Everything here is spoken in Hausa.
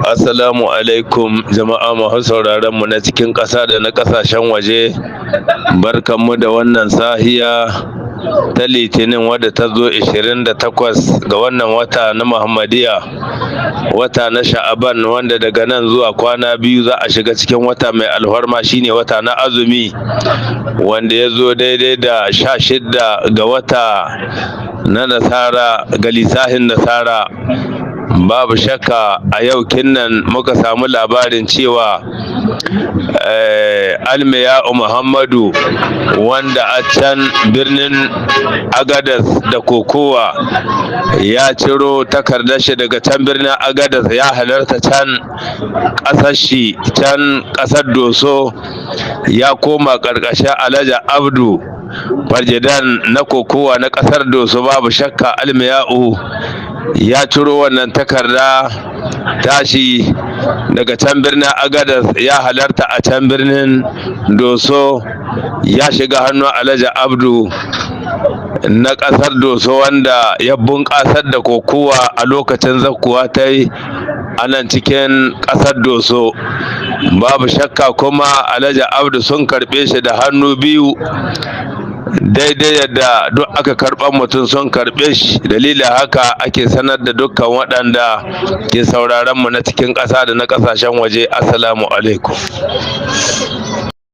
Assalamu alaikum jama'a masu sauraron mu na cikin ƙasa da na ƙasashen waje. Barkanmu da wannan sahiya ta Litinin wadda ta zo 28 ga wannan wata na Muhammadiya, wata na Sha'aban, wanda daga nan zuwa kwana 2 za a shiga cikin wata mai alfarma, shine wata na azumi, wanda ya zo daidai da 16 ga wata na Nasara ga lisahin Nasara. Babu shakka a yau kinnan muka samu labarin cewa Almiya'u Muhammadu, wanda a can birnin Agadas da kokowa, ya ciro takardar shi daga can birnin Agadas, ya halarta can ƙasar shi, can ƙasar Doso, ya koma ƙarƙashin Alhaji Abdu Farjidan na kokowa na ƙasar Doso. Babu shakka Almiya'u ya ciro wannan takarda tashi daga can birnin Agadas, ya halarta a can birnin Doso, ya shiga hannun Alhaji Abdu na ƙasar Doso, wanda ya bunƙasar da kokowa a lokacin zakkuwa ta yi a nan cikin ƙasar Doso. Babu shakka kuma Alhaji Abdu sun karɓe shi da hannu biyu, daidai yadda duk aka karɓar mutum sun karɓe shi. Dalilin haka ake sanar da dukkan waɗanda ke sauraron mu na cikin ƙasa da na ƙasashen waje. Assalamu alaikum.